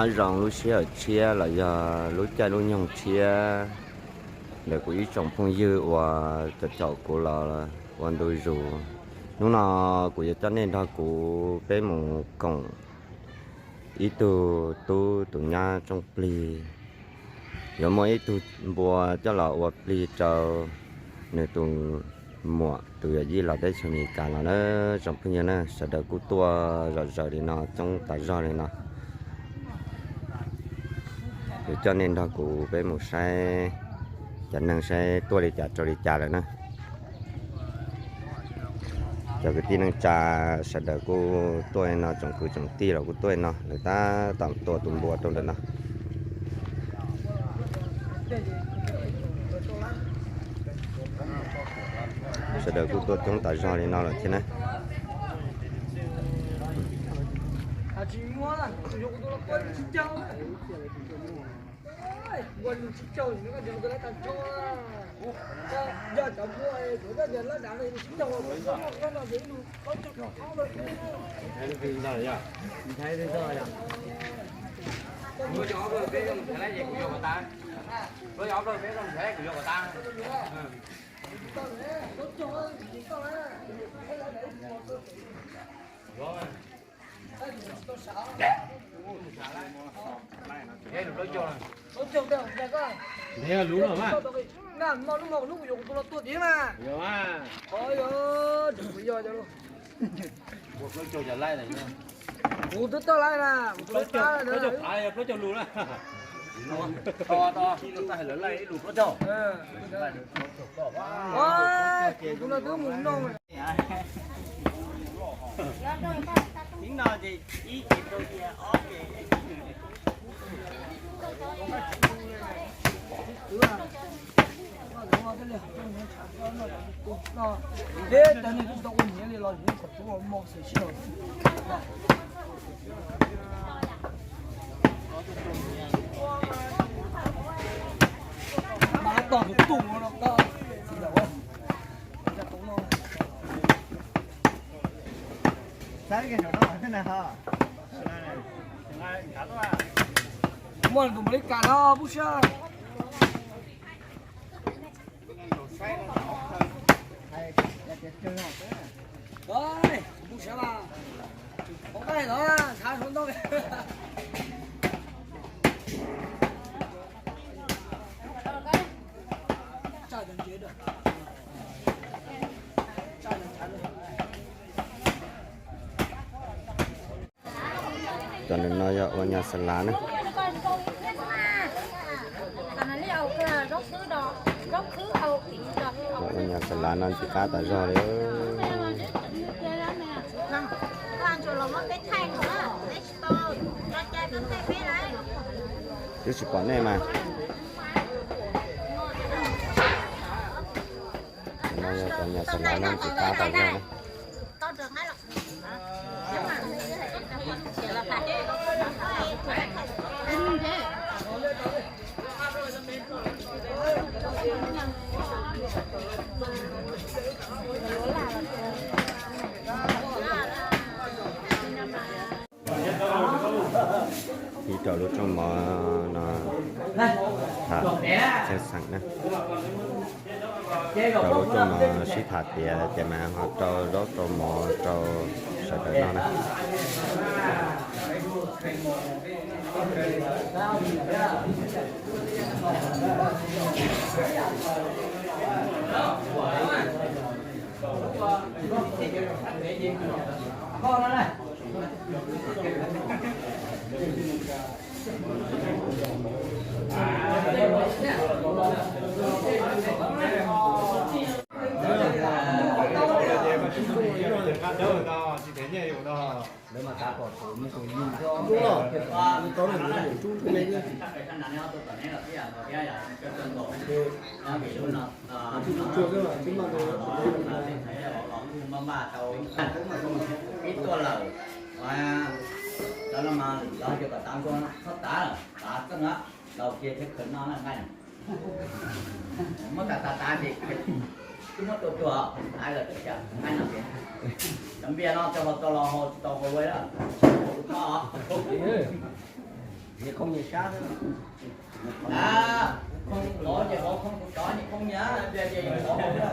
Nyob zoo lub sij hawm tshiab los yog lub caij lub nyoog tshiab ntawm kuv ib tsoom phooj ywg uas caum caum kuv los ua ntu zus. Hnub no kuv yuav coj nej nrog kuv peb mus koom ib tug tub tus nyab tsooj plig. Yuav muaj ib tug npua coj los ua plig rau nws tus muam tus yawm yij los teb chaws Amelikas los na, tsoom phooj ywg na, sawv daws kuj tuaj zom zaws li no, coob tas zog li no. Yuav coj nej nrog kuv peb mus saib cov neeg saib tuaj li cas rau li cas lawm na. Cov kwv tij neej tsa sawv daws kuj tuaj li no, tsoom kwv tsoom tij los kuj tuaj li no, lawv tab tom tua tus npua rau ntawm no. Sawv daws kuj tuaj coob tas zog li no lawm thiab na. Kuv twb tau laij na, kuv twb tau laij na. Kuv no twb mus noj. Peb cov neeg twb tsis tau ua nyiav li los yus kom tub mos xwm sij hawm. Mas tog tus tus no koj txiv lawm. Muaj tus Amelikas no pub siab. Pub siab mas, pov nqaij los ntshav suav ntau. Cov no yog ua nyuag xa lav na. Ua nyuag xa lav no ntxim qab tas zog li. Twb tsis pom nej mas. No yog cov nyuag xa lav no ntxim qab tas zog na. Ib rau lub rooj mov no tham txheej xeem na. Rau lub rooj no sib tham tiav ces mas ho rau zaub rau mov rau sawv daws noj na. Ib tuaj lawm, lawv los mas lwm los ces kom tav nkuaj txhob tav, tav txeej laus kiag thiab khaws noj na nqaij na. Muab tav tav tav ces twb muab tua tuag, hais lawm twb tias nqaij no ces cov npias no cov hluas tau los haus tsis tau haus ua lawm. Niag khoo nyias sab xwb. Khoo tod ces hauv, khoo kuv tod ces khoo nyias, tias ces yuav tod hauv.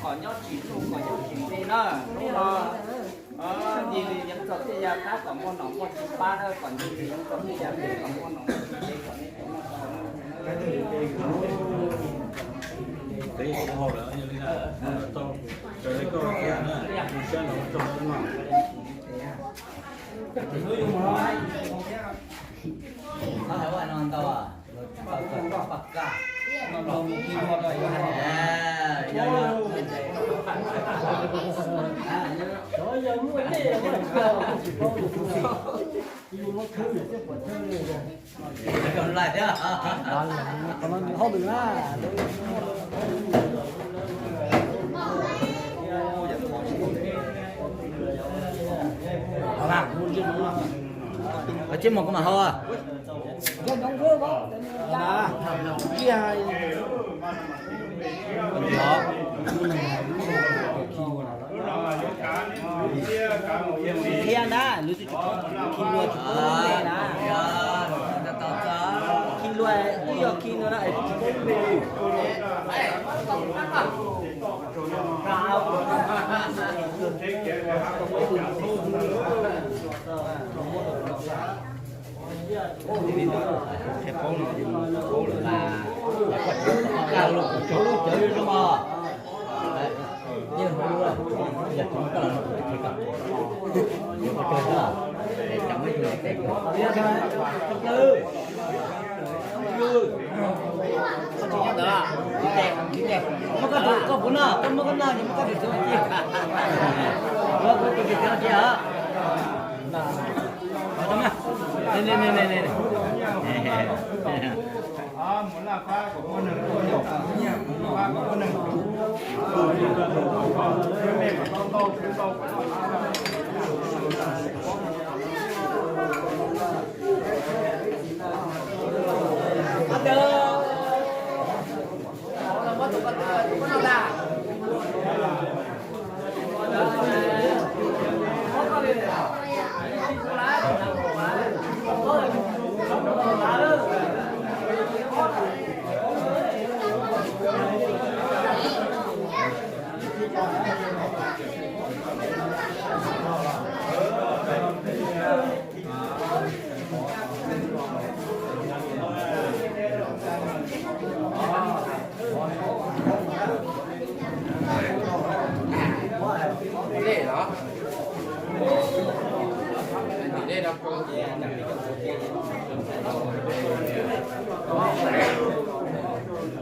Kom nyob tsis tu, kom nyob tsis nti na. Hnub no ncig li yeev txog tej yav qab kom muaj nom muaj tswv pab na, kom ncig li yeev txog tej yav qab kom muaj nom muaj tswv pab kom nej cov noj cov haus na. Peb ua hauj lawm, yog li na, tau raws li koj tias na, mus saib los tau no. Hauj lwm na. Tsiab mos koj mam hau. Qhia na, lawv tsis tau khi luag tsis paub me na. Khi luag twb yog khi no na, es tsis paub me. Qhia paub no, paub lawm las, koj tsuag lub cawv zoo os. Yeej hauv lub, yog tsis muaj koj los no kuv twb qhia kom. Yuav ua rau koj, es cov muaj yus tes kawg. Muab koj tus koj puv noj, koj muab koj noj ces muab koj tus txiv ci. Muab koj tus txiv ci os.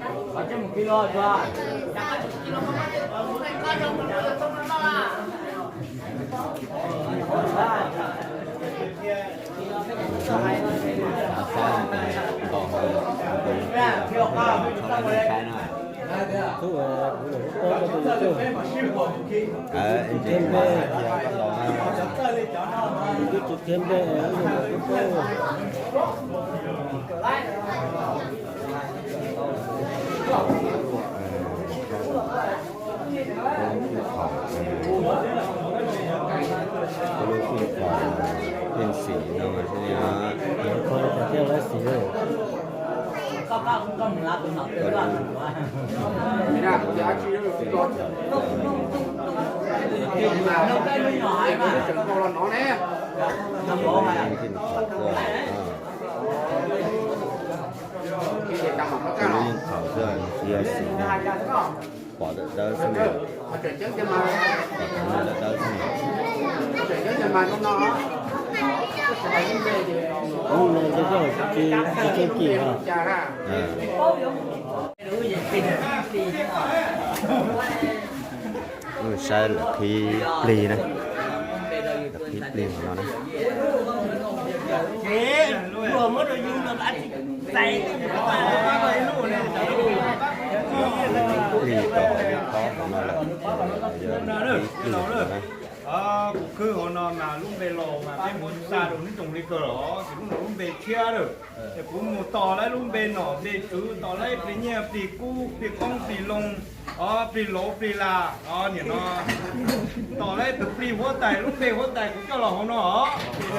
Lub phoom pheej xim no mas thiaj li, thiaj li xim. Lub yeej thaum xwb, yog xim no. Pom dawb dawb xwb na. Pom dawb dawb xwb na. Ub, no ces koj tsis, tsis keej kim os. Saib lawv qhib plig na. Lawv qhib plig no na. Plig tau hauv nyob qhov no lawm. Yog qhib plig no na. Kuv khwb hauv no mas lub npe los mas peb muab xa rau hnub nyoog li kawg los ces lub no lub npe tshiab lawm. Es kuv mus tos lawv lub npe nom npe tswv, tos lawv plig nyiaj plig kub plig qoob plig loo, o, plig laus plig las, o, nim no tos lawv tus plig huab tais, lub npe huab tais kuv coj los hauv no os.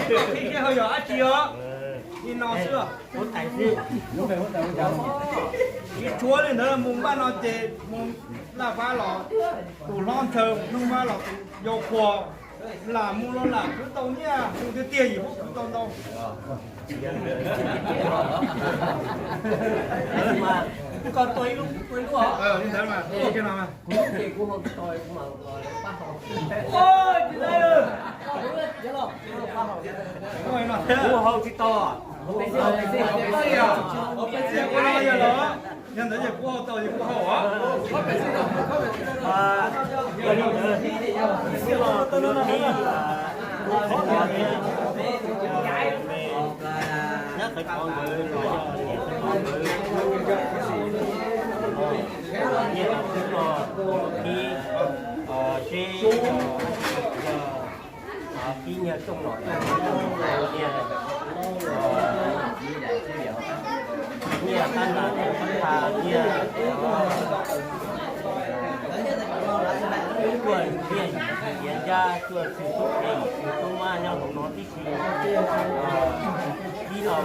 Qhib sij hawm yog dab tsi os? Li no xwb. Tsis tshuav li ntawd, mus npaj no ces mus laj fab los tus hlob ntshaw, hnub fab los tus yau qhua, lam mus los lam khwv tau nyiaj, mus tiag tiag yim muab khwv tau ntau. Koj tua ib lub, tua ib lub os. Li ntawd mas tua kiag no mas. Kuv hau tsis tau. Yog ntawd ces kuv hau tau ces kuv hau os. Nyiaj tawv qhov nkawd los yog nyiaj tawv qhov nkawd, nyiaj tawv qhov nkawd, seb yog qhib nyiaj rooj los rooj, nyiaj, nyiaj tab ntas rooj tab ntas nyiaj, cuaj nyiaj yim txiv ncab, cuaj txwg tub qhe yim txwg tub mab nyob hauv no tib si. Ib los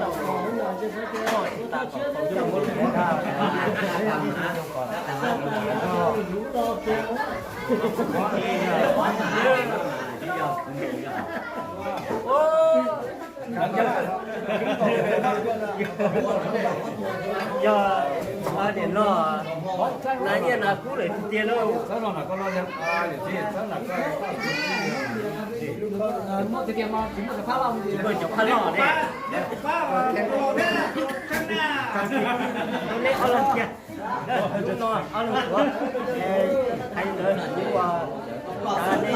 mus kom tau tsis tas kom tau coj mus ua kom yog tias no, nas nyiaj nas kub lawm tiag tiag lauj. Tsis muaj cov phaj loj ne. Neb ob leeg kiag. Hnub no ob leeg tuav, hais li ntawd ua cas neb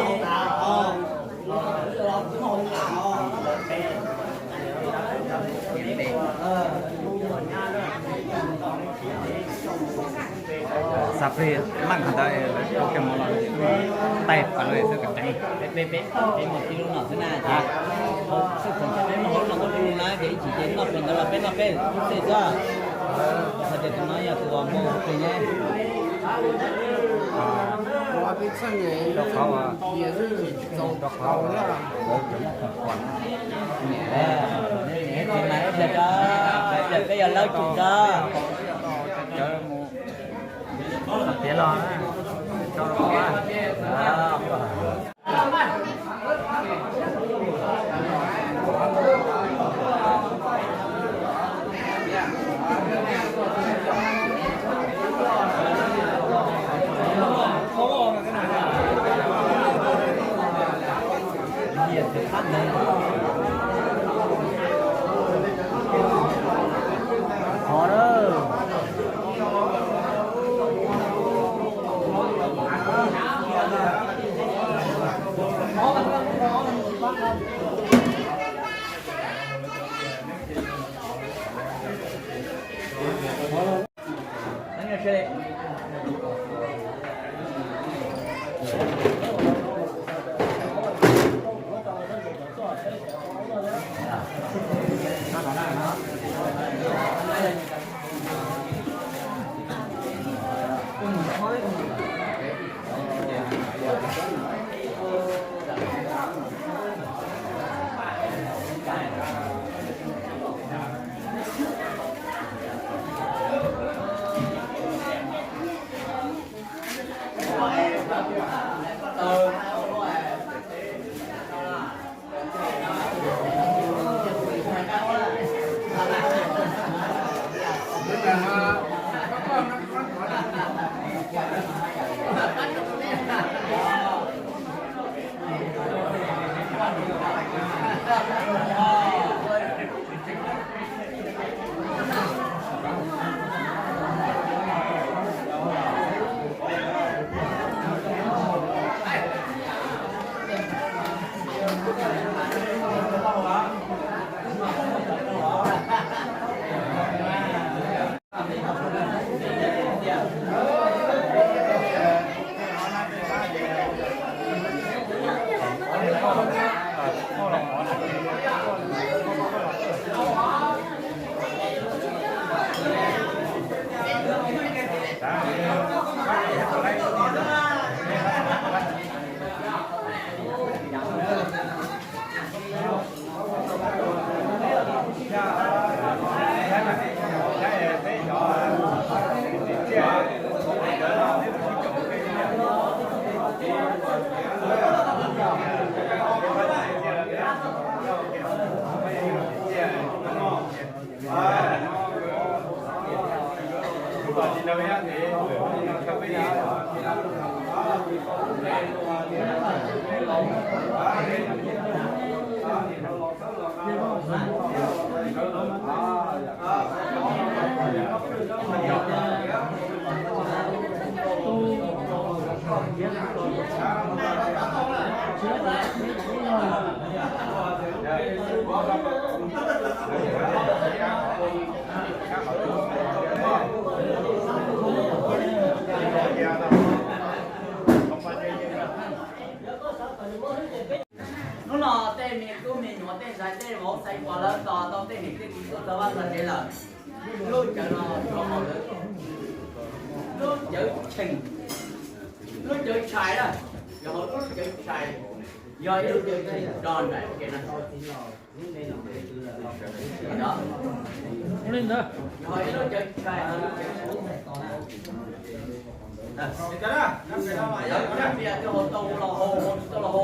Xav plig leej qhov ntawd, lawv ua kiag mus los taij pas lawv xwb kom ceev. Peb, peb, peb mus tib lub no xwb na ces, xwb txog peb mus hauv no tuaj plig na ces ib chim ces noj plig ntawd los peb noj peb xwb xwb. Hais tias tus no yog tus uas npau plig ne. Rau qhov uas, rau qhov uas lawv cov muaj khoom kuam. Peb yog lawv tsis nco. Cov mus tiav los, tso rau qhov. Hnub no tej me tub me nyuam tej ntxhais tej vauv xaiv pom lawv tos tau tej niam tij kwv tij txawj vaj txawj tsev lawm. Lub cawv no yog hauv lub cawv cheem, lub cawv tshais na, yog hauv lub cawv tshais, yog ib lub cawv cheem rog nraim ua ke na. Yog ib lub cawv tshais, lub cawv tshais, yog tias rau hauv tau los hauv, tsis tau los hauv.